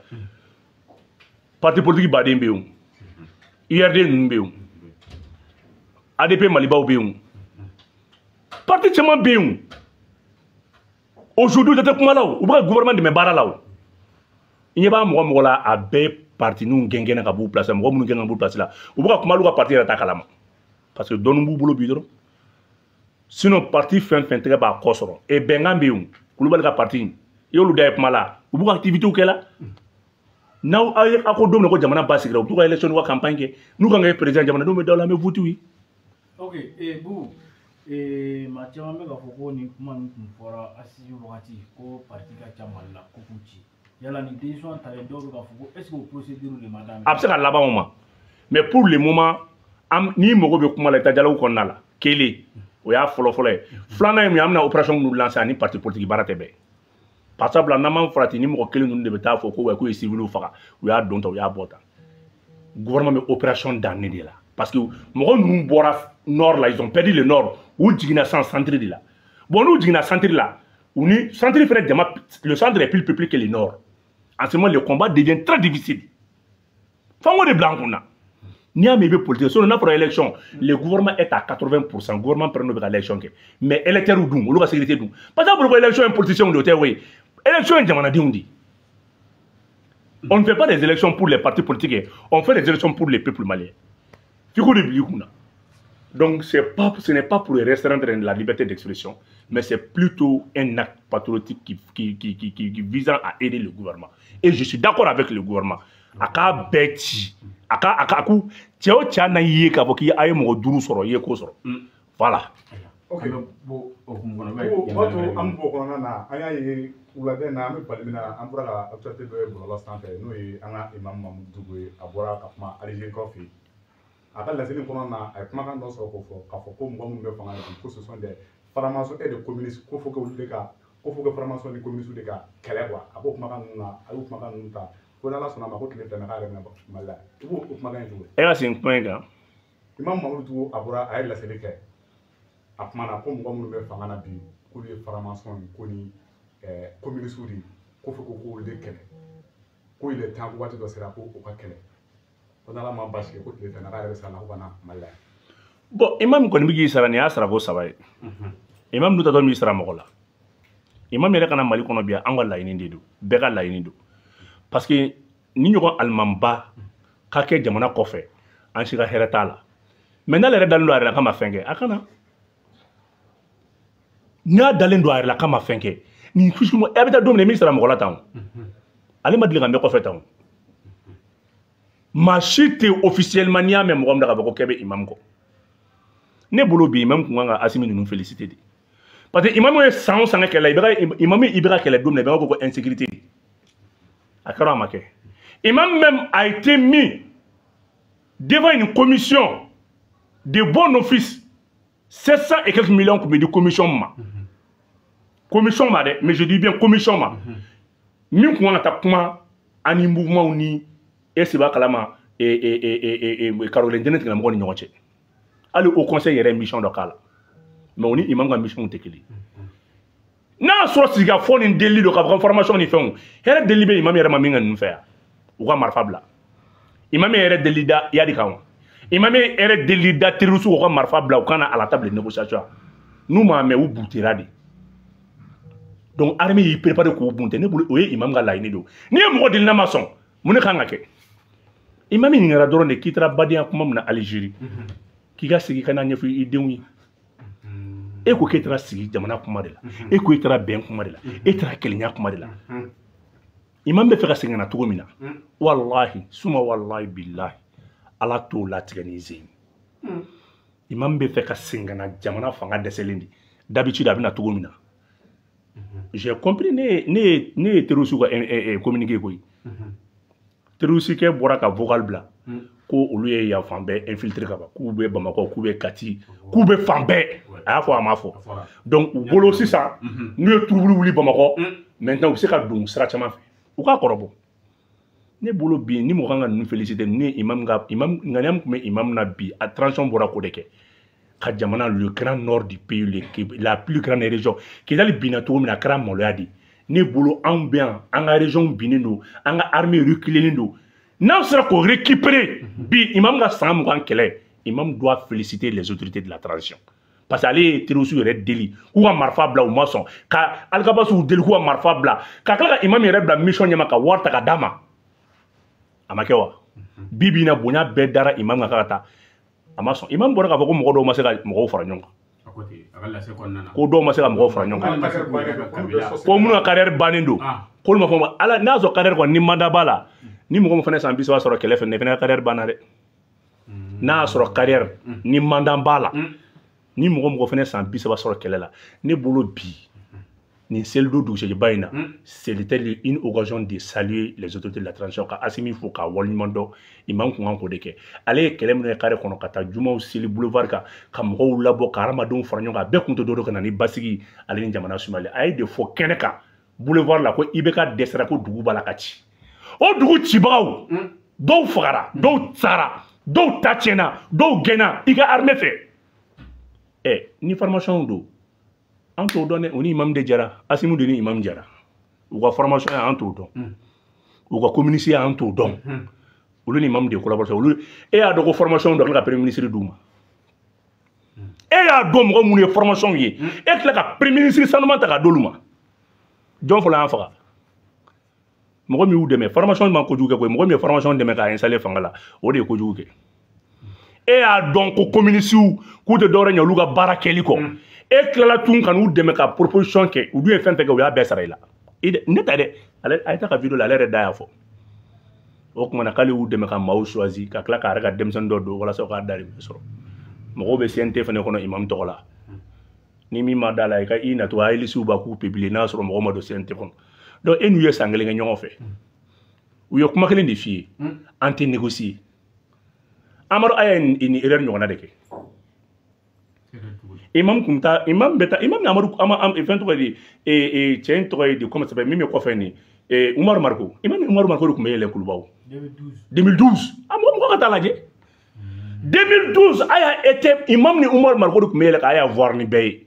Parti politique baden bɛ yen, IRD ninnu bɛ yen, ADP Malibaw bɛ yen, parti caman bɛ yen. Aujourd'hui, u tɛ kuma la o, u bɛ ka gouvernement dɛmɛ baara la o. I ɲɛ b'a mɔgɔ la, a bɛɛ parti ninnu gɛngɛnna ka b'u place la, mɔgɔ minnu gɛn ka b'u place la, u bɛ ka kuma olu ka parti yɛrɛ ta kalama. Parce que dɔɔni b'u bolo bi dɔrɔn. Sinon parti fɛn fɛn tɛgɛ b'a kɔ sɔrɔ. E bɛnkan bɛ yen, Kulubali ka parti in, i y'olu da ye kuma la, u b'u ka activité kɛ la. N'aw aw ye aw ko don min na ko jamana basigira, u bɛ t'u ka élection n'u ka campagne kɛ. N'u kan ka kɛ président, jamanadenw bɛ da o la, an bɛ voter u ye. Ok, Boubou, maa caman bɛ k'a fɔ ko nin kuma ninnu tun fɔra assise wagati ko parti ka ca Mali la ko k'u ci. Yala nin décision talen dɔw bɛ k'a fɔ ko est ce que o procédure de ma daminɛ? A bɛ se ka laban o ma, mais pour le moment n'i mago bɛ kuma la i taa dialogue kɔnɔna la. Kelen o y'a fɔlɔ-fɔlɔ ye. Filanan ye mun ye? An bɛna opération minnu lancer ani parti politique baara tɛ bɛn. Par sabula n'an m'an farati ni mɔgɔ kelen ninnu de bɛ taa fɔ ko wa k'u ye civil faga, u y'a don tan, u y'a bɔ tan. Gouvernement bɛ opération daminɛ de la parce que mɔgɔ ninnu bɔra nord la, ils ont perdu le nord, u jiginna san centre de la. Bon, n'u jiginna centre la, u ni centre fɛnɛ jama, le centre est plus peuplé que le nord. En ce moment, le combat devient très difficile. F'an k'o de bila an kunna. N'i y'a mɛn i bɛ politique, sinon n'a fɔra élection, le gouvernement est à 80%, gouvernement pɛrɛn bɛ ka élection kɛ, mais électeurs dun, olu ka sécurité dun, parce que a fɔra ko élection ye politicien de o tɛ koyi, élection ye jamanadenw de. On ne fait pas des élections pour les partis politiques, on fait des élections pour les peuples maliens. F'i k'o de bila i kunna. Donc ce n'est pas pour restreindre la liberté d'expression, mais c'est plutôt un acte patriotique qui visant à aider le gouvernement. Et je suis d'accord avec le gouvernement. A k'a bɛɛ ci, a ka ko cɛ o cɛ n'a ye k'a fɔ k'i a ye mɔgɔ 5 sɔrɔ, i ye ko sɔrɔ. Voilà. Ok. An bɛ bɔ o hukumu kɔnɔ. O b'a to an bɛ bɔ o kɔnɔna na, an y'a ye wulada in na, an bɛ bali min na, an bɔra ka actualité dɔ ye bɔlɔlɔ sanfɛ, n'o ye an ka imam Mamudu Dicko ye. A bɔra ka kuma Algérie fɛ yen. A ka laseli kɔnɔna na, a ye kumakan dɔ sɔrɔ k'o fɔ, k'a fɔ ko mɔgɔ minnu bɛ fanga la bi, ko ce sont des francs-maçons et des communistes, ko faut que olu de ka, ko faut que francs-maçons ni communistes de ka kɛlɛ quoi. A b'o kumakan ninnu na, a y'o kumakan ninnu ta ko n'Ala sɔnna a ma ko tile 2 na k'a yɛrɛ bɛna Mali la. I b'o kumakan in cogo di? E ka segin kuma in kan. Imam Mamudu Dicko, a bɔra, a ye laseli kɛ, a kumana ko mɔgɔ minnu bɛ fanga na bi, k'olu ye franc-maçon ye, ko ni communistes de ye, ko faut que k'olu de kɛlɛ, ko il est temps, ko waati dɔ sera ko o ka kɛlɛ, ko n'Ala ma baasi kɛ ko tile 2 na k'a yɛrɛ bɛ sa la ko ka na Mali la. Bon, imam kɔni bɛ k'i sara, nin y'a sara ko 3 ye. Imam dun tatɔ min sara mɔgɔ la. Imam yɛrɛ ka na Mali kɔnɔ bi, an ka laɲini de don, bɛɛ ka laɲini don. Parce que ni ɲɔgɔn alimanba ka kɛ jamana kɔfɛ, an si ka hɛrɛ t'a la. Mais n'ale yɛrɛ dalen don a yɛrɛ la k'a ma fɛn kɛ, a kana. N'a dalen don a yɛrɛ la k'a ma fɛn kɛ, nin fusimu e bɛ taa don min na, min sara mɔgɔ la tan o. Ale ma deli ka mɛn kɔfɛ tan o. Maa si tɛ officiellement n'i y'a mɛn mɔgɔ min da k'a fɔ ko k'e bɛ imam kɔ. Ne bolo bi, imam kun kan ka Asimi ninnu féliciter de. Parce que imam ye san o san kɛ kɛlɛ la, i bɛ ka imam i bɛ ka kɛlɛ don min na, i b'a fɔ ko insécurité de. A kɛra a ma kɛ. Imam même a été mis devant une commission de bon office, 700 et quelques millions kun bɛ di commission ma. Commission ma dɛ, mais je dis bien commission ma. Min kun kan ka taa kuma ani mouvement ni e seba kalama Caroline Dene tigilamɔgɔw ni ɲɔgɔn cɛ. Hali au conseil yɛrɛ ye mission dɔ k'a la. Mais o ni imam ka mission tɛ kelen. N'a y'a sɔrɔ sigikafɔ ni delili don k'a fɔ ko formation ni fɛnw, hɛrɛ delili bɛ imam yɛrɛ ma min ka ninnu fɛ yan. U ka marifa bila. Imam yɛrɛ delili da Iyad kan wa? Imam yɛrɛ delili da terroriste u ka marifa bila u ka na à la table de négociation. N'u m'a mɛn, u buntera de. Donc armée y'i préparé k'u bunte. Ne bolo o ye imam ka laɲini don. N'i ye mɔgɔ deli n'a ma sɔn, mun de kan ka kɛ? Imam ɲininkara dɔrɔn de k'i taara badenya kuma min na Algérie, k'i ka segin ka na ɲɛfɔ i denw ye. E ko k'e taara sigi jamana kuma de la, e ko e taara bɛn kuma de la, e taara kelenya kuma de la. Imam bɛ fɛ ka segin ka na cogo min na, walahi suma walahi bilahi, Ala t'o latigɛ ni zen. Imam bɛ fɛ ka segin ka na jamana fanga dɛsɛlen de. D'habitude a bɛ na cogo min na. J'ai compris, ne ye terroriste ka communiqué koyi. Terroriste kɛ bɔra ka vocal bila ko olu ye yan fan bɛɛ infiltré ka ban, k'u bɛ Bamakɔ, k'u bɛ Kati, k'u bɛ fan bɛɛ. A y'a fɔ a m'a fɔ. Donc u bolo sisan, n'u ye trouble wuli Bamakɔ, maintenant u bɛ se ka don sira caman fɛ. U k'a kɔrɔbɔ. Ne bolo bi, ni mɔgɔ kan ka ninnu féliciter, ni imam ka imam ŋaniya min tun bɛ imam na bi, a transition bɔra k'o de kɛ. Ka jamana le grand nord du pays, la plus grande région. Kidali binna cogo min na, a kɛra maloya de. Ne bolo anw bɛ yan, an ka région binnen don, an ka armée reculelen don. N'an sera k'o récupérer bi, imam ka san 20 kɛlɛ, imam doit féliciter les autorités de la transition. Parce que ale ye terroriste yɛrɛ deli k'u ka marifa bila, u ma sɔn, ka alikabasiw deli k'u ka marifa bila, ka tila ka imam yɛrɛ bila mission ɲɛma ka wari ta ka d'a ma. A ma kɛ wa? Bi bi in na, bonya bɛɛ dara imam kan k'a ka taa. A ma sɔn. Imam bɔra k'a fɔ ko mɔgɔ dɔw ma se ka mɔgɔw fara ɲɔgɔn kan. A ko ten, a ka lase kɔnɔna na. Ko dɔw ma se ka mɔgɔw fara ɲɔgɔn kan. Ko minnu ka carrière bannen don. K'olu ma fɔ ma ala n'a sɔrɔ carrière kɔni ni mandat b'a la, ni mɔgɔ min fana ye san 30 sɔrɔ kɛlɛ fɛ, ne fana ka carrière banna dɛ. N'a y'a sɔrɔ carrière ni mandat b'a la, ni mɔgɔ mɔgɔ fana san 30 sɔrɔ kɛlɛ la, ne bolo bi nin selido dugusɛjɛba in na, c'était une occasion de saluer les autorités de la transition, ka Assimi fo k'a waleɲuman dɔn. Imam kun kan k'o de kɛ. Ale ye kɛlɛ minnu kɛ carré kɔnɔ, ka taa jumaw seli boulevard kan, ka mɔgɔw labɔ, ka hadamadenw fara ɲɔgɔn kan, a bɛɛ kun tɛ dɔ ka na ni basigi ale ni jamana sumali. A ye de fɔ kɛnɛ kan boulevard la ko IBK dɛsɛra, ko dugu b'a la ka ci. O dugu cibagaw dɔw fagara, dɔw sara, dɔw ta tiɲɛna, dɔw gɛnna i ka armée fɛ. Ɛ ni formation don, an t'o dɔn dɛ. O ni imam de jara, Assimi de ni imam jara. U ka formation ye, an t'o dɔn. U ka communiste ye, an t'o dɔn. Olu ni imam de ye collaboration. Olu e y'a dɔn ko formation dɔ tila ka premier ministre d'u ma. E y'a dɔn mɔgɔ minnu ye formation ye, e tila ka premier ministre sanuman ta k'a d'olu ma. Jɔn fɔlɔ y'an faga? Mɔgɔ min y'u dɛmɛ formation ma kojugu kɛ koyi. Mɔgɔ min ye formation dɛmɛ k'a installer fanga la, o de ye kojugu kɛ. E y'a dɔn ko communiste k'u tɛ dɔwɛrɛ ɲɛ olu ka baara kɛli kɔ. E tilala tun ka n'u dɛmɛ ka proposition kɛ. U dun ye fɛn fɛn kɛ, u y'a bɛɛ sara i la. Ne ta dɛ, ale a ye taa ka vidéo la, ale yɛrɛ da y'a fɔ. O tuma na k'ale y'u dɛmɛ ka maaw choisi, ka tila k'a yɛrɛ ka denmisɛnnin dɔ don walasa u k'a dahirimɛ sɔrɔ. Mɔgɔw bɛ CNT fana kɔnɔ imam tɔgɔ la. Ni min ma da la, i ka i nato a ye lisiw ba k'u publier n'a sɔrɔ mɔgɔ ma don CNT kɔnɔ. Donc e n'u ye san kelen kɛ ɲɔgɔn fɛ, u ye kuma kelen de f'i ye: an tɛ négocier. Amadu Aya ye nin erreur ɲɔgɔnna de kɛ. Imam kun ta, imam bɛ taa, imam ni Amadu ama fɛn tɔgɔ ye di, cɛ in tɔgɔ ye di, comment ça s'appelle, min bɛ kɔfɛ nin, Umaru Mariko. Imam ni Umaru Mariko de tun bɛ yɛlɛ Kulubaw 2012. A mɔgɔ mɔgɔ ka taa lajɛ 2012, Aya était, imam ni Umaru Mariko de tun bɛ yɛlɛ ka Aya voir ni bɛɛ ye.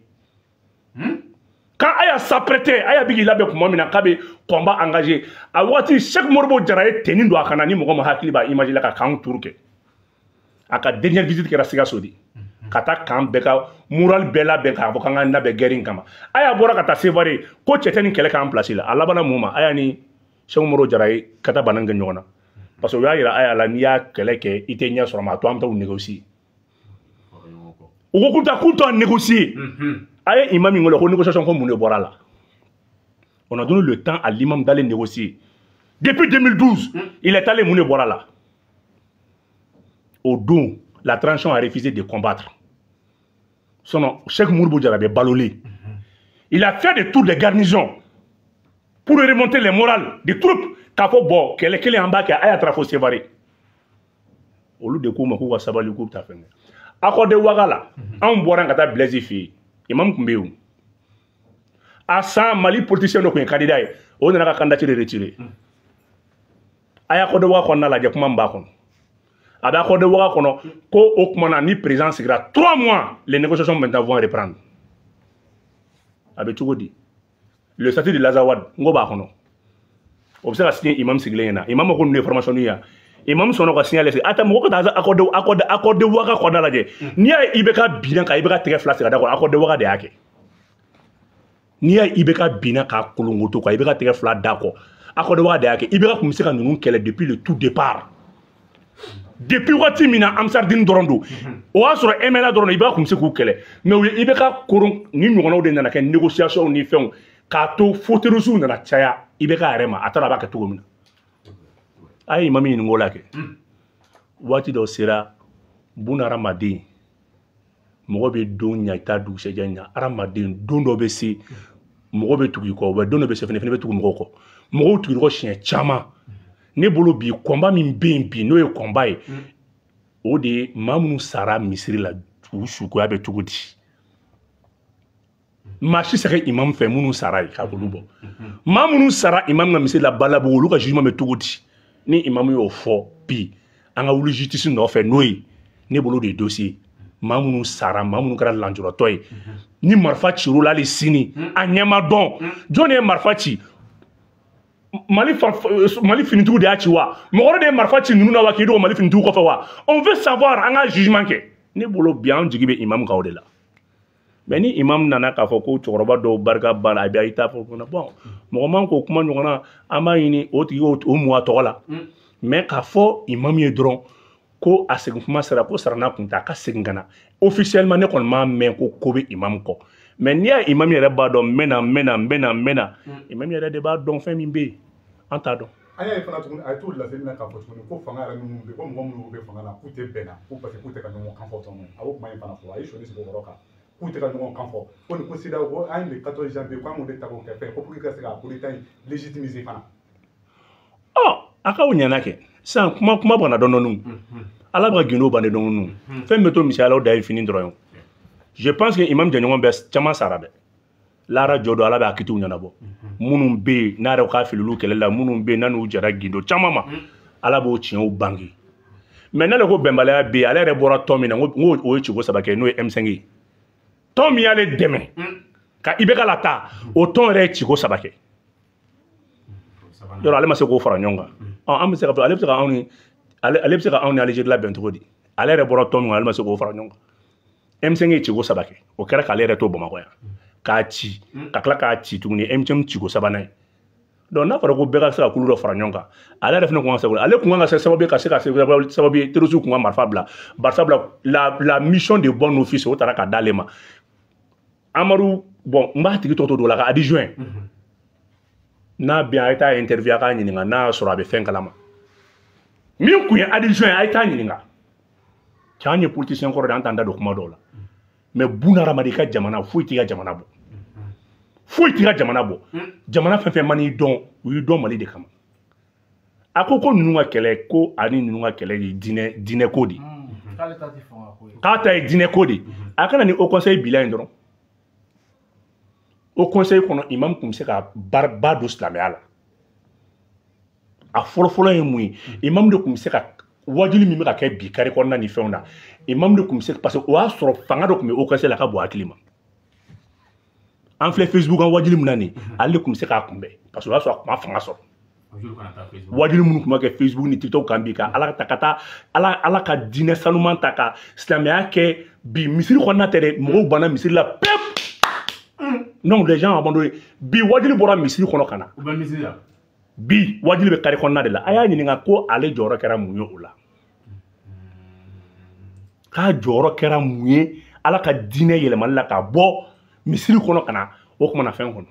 Quand Aya s'apprêtait, Aya bɛ k'i labɛn tuma min na k'a bɛ combat engagé, a waati Cheikh Modibo Jara ye tenue don a kan na. Ni mɔgɔ ma hakili b'a image la ka camp tour kɛ, a ka dernière visite kɛra Sikaso de, ka taa camp bɛɛ ka moral bɛɛ labɛn k'a fɔ k'an ka labɛn guerre in kama. Aya bɔra ka taa Sevare ko cɛ tɛ nin kɛlɛ k'an place la. A labanna mun ma? Aya ni Cheikh Modibo Jara ye ka taa bana kɛ ɲɔgɔn na, parce que u y'a yira Aya la n'i y'a kɛlɛ kɛ i tɛ ɲɛ sɔrɔ, ma a to an bɛ taa u négocier. U ko k'u ta k'u t'a négocier. A ye imam min wele ko négociation, ko mun de bɔra la? On a donné le temps à l'imam d'aller négocier. Depuis 2012, il est allé, mun de bɔra la? Au don, la transition a refusé de combattre. Sinon, Cheikh Modibo Diarra bɛ balolen. Il a fait des tours de garnison pour remonter les morales des troupes, k'a fɔ bon, kɛlɛ kelen an b'a kɛ. A y'a taara fo Sevare, olu de k'u ma k'u ka sabali, k'u bɛ taa fɛn kɛ. Accord de Ouaga la, anw bɔra ka taa Blaise fɛ yen, imam tun bɛ yen. A san Mali politicien dɔ tun ye candidat ye, o nana ka candidature retiré. A ye accord de Ouaga kɔnɔna lajɛ, kuma min b'a kɔnɔ, a bɛ accord de Ouaga kɔnɔ ko o tuma na ni président sigira 3 mois, les négociations maintenant vont reprendre. A bɛ cogo di? Le statut de l'Azawad, n ko b'a kɔnɔ, o bɛ se ka signer imam sigilen ɲɛna. Imam ma ko ninnu ye formation ye, imam sɔnna ka signer. Ale a ta mɔgɔ ka taa accord de Ouaga kɔnɔna lajɛ. N'i y'a ye IBK binna ka IBK tɛgɛ fila sigi a da kɔrɔ, accord de Ouaga de y'a kɛ. N'i y'a ye IBK binna k'a kolonkoto ka IBK tɛgɛ fila da kɔ, accord de Ouaga de y'a kɛ. IBK tun bɛ se ka ninnu kɛlɛ depuis le tout départ, depuis waati min na Ansardine dɔrɔn don, o y'a sɔrɔ MNLA dɔrɔn don, IBK tun bɛ se k'u kɛlɛ. Mais u ye IBK koron ni ɲɔgɔnnaw de nana kɛ négociation ni fɛnw k'a to fo terroristes nana caya IBK yɛrɛ ma. A taara a b'a kɛ cogo min na, a ye imam ɲininka o la kɛ. Waati dɔ sera, buna hadamaden, mɔgɔ bɛ don ɲa, i t'a dugusɛjɛ ɲa. Hadamaden, don dɔ bɛ se mɔgɔ bɛ tugu i kɔ, wa don dɔ bɛ se fɛnɛ bɛ tugu mɔgɔw kɔ. Mɔgɔw tugu kɔ siɲɛ caman. Ne bolo bi, combat min bɛ yen bi, n'o ye combat ye, o de ye maa minnu sara misiri la, u sukoya bɛ cogo di? Maa si sɛgɛ imam fɛ minnu sara ye k'a olu bɔ. Maa minnu sara imam ka misiri la Balabugu, olu ka jugement bɛ cogo di? Ni imam y'o fɔ bi, an ka wuli justice nɔfɛ n'o ye. Ne bolo de ye dossier, maa minnu sara, maa minnu kɛra lanjuratɔ ye, ni marifa cir'u la, hali sini a ɲɛ ma dɔn jɔn de ye marifa ci. Mali Mali finitigiw de y'a ci wa? Mɔgɔ wɛrɛ de ye marifa ci ninnu na wa, k'i dogo Mali finitigiw kɔfɛ wa? On veut savoir, an ka jugement kɛ. Ne bolo bi, an jigi bɛ imam kan o de la. Mais ni imam nana k'a fɔ ko cɛkɔrɔba dɔw barika banna, a bɛ i t'a fɔ bon, mɔgɔ man k'o kuma ɲɔgɔn na, an b'a ɲini o tigi o mun a tɔgɔ la. Mais k'a fɔ imam ye dɔrɔn ko a segin kuma sera, ko sara n'a kun tɛ, a ka segin ka na officiellement, ne kɔni m'a mɛn ko ko bɛ imam kɔ. Mais n'i y'a imam yɛrɛ b'a dɔn, n bɛ na, n bɛ na, n bɛ na, n bɛ na, imam yɛrɛ de b'a dɔn fɛn min bɛ yen, an t'a dɔn. An y'a ye fana tuguni, a ye t'o laseli na k'a fɔ tuguni ko fanga yɛrɛ minnu bɛ, ko mɔgɔ minnu bɛ fanga la, k'u tɛ bɛn na, ko parce que k'u tɛ ka ɲɔgɔn kan fɔ tɔn. A y'o kuma in fana fɔ, a ye sɔnni sigi o yɔrɔ kan, k'u tɛ ka ɲɔgɔn kan fɔ, ko nin ko CEDEAO, ko an ye le 14 janvier, ko an k'o de ta k'o kɛ fɛn, ko pour que ka se ka coup d'État in légitimiser fana. Ɔ, a k'aw ɲɛna kɛ sisan, kuma bɛ ka na dɔɔnin dɔɔnin. Ala bɛ ka gindo ban de dɔɔnin. Fɛn bɛ to misaliyaw da ye fini dɔrɔn ye. Je pense que imam jɛɲɔgɔn bɛɛ caman sara dɛ. Lara jɔ don, Ala bɛ a kitiw ɲɛnabɔ. Minnu bɛ yen n'a yɛrɛ k'a fili olu kɛlɛ la, minnu bɛ yen n'a n'u jɛra gindo caman ma, Ala b'o tiɲɛw bange. Mais n'ale ko bɛnbaliya bɛ yen, ale yɛrɛ bɔra tɔn min na, n ko o ye ciko saba kɛ, n'o ye M5 ye. Tɔn min y'ale dɛmɛ ka IBK la taa, o tɔn yɛrɛ ye ciko saba kɛ. Yɔrɔ ale ma se k'o fara ɲɔgɔn kan. Ɔ, an bɛ se ka fɔ ale bɛ se ka anw ni ale bɛ se ka anw ni Algérie labɛn cogo di? Ale yɛrɛ bɔra tɔn min kɔnɔ, ale ma se k'o fara ɲɔgɔn kan. M5 ye ciko saba kɛ, o kɛra k'ale yɛrɛ to Bamakɔ yan, k'a ci, ka tila k'a ci tuguni, M5 ciko sabanan ye. Donc n'a fɔra ko bɛɛ ka se ka kulu dɔ fara ɲɔgɔn kan, ale yɛrɛ fana kun ka se, ale kun kan ka se sababu ye, ka se ka se sababu ye terroriste kun ka marifa bila. Barisabula la mission de bon office, o taara ka d'ale ma. Amadu, bon, n b'a tigi tɔgɔ to don la ka adjoint n'a bɛ yan, a ye taa interview, a k'a ɲininka n'a y'a sɔrɔ a bɛ fɛn kalama. Min kun ye adjoint, a ye taa ɲininka. Cɛ, an ye politicien kɔrɔ de, an t'an da don kuma dɔw la. Mais buna hadamaden ka jamana, foyi t'i ka jamana bɔ. Foyi t'i ka jamana bɔ. Jamana fɛn fɛn man'i dɔn, u y'i dɔn Mali de kama. A ko ko ninnu ka kɛlɛ, ko ani ninnu ka kɛlɛ ye diinɛ ko de ye. K'ale ta tɛ fanga ko ye. K'a ta ye diinɛ ko de ye. A kana ni Haut Conseil bila yen dɔrɔn. Haut Conseil kɔnɔ, imam kun bɛ se ka ba don silamɛya la. A fɔlɔfɔlɔ ye mun ye? Imam de kun bɛ se ka wajuli min bɛ ka kɛ bi kari kɔnɔna ni fɛnw na, imam de kun bɛ se, parce que o y'a sɔrɔ fanga dɔ kun bɛ Haut Conseil la ka bon hakili ma. An filɛ Facebook kan wajuli min na nin, ale de kun bɛ se k'a kunbɛn, parce que o y'a sɔrɔ a kun ma fanga sɔrɔ. Wajuli minnu kun bɛ kɛ Facebook ni TikTok kan bi, ka Ala ta ka taa Ala ka diinɛ sanuman ta ka silamɛya kɛ bi misiri kɔnɔna tɛ dɛ, mɔgɔw banna misiri la pewu. Non, les gens ont abandonné. Bi wajuli bɔra misiri kɔnɔ ka na. U bɛ misiri la. Bi wajuli bɛ kari kɔnɔna de la. A y'a ɲininka ko ale jɔyɔrɔ kɛra mun ye o la. K'a jɔyɔrɔ kɛra mun ye Ala ka diinɛ yɛlɛmali la ka bɔ misiri kɔnɔ ka na o kumana fɛn kɔnɔ.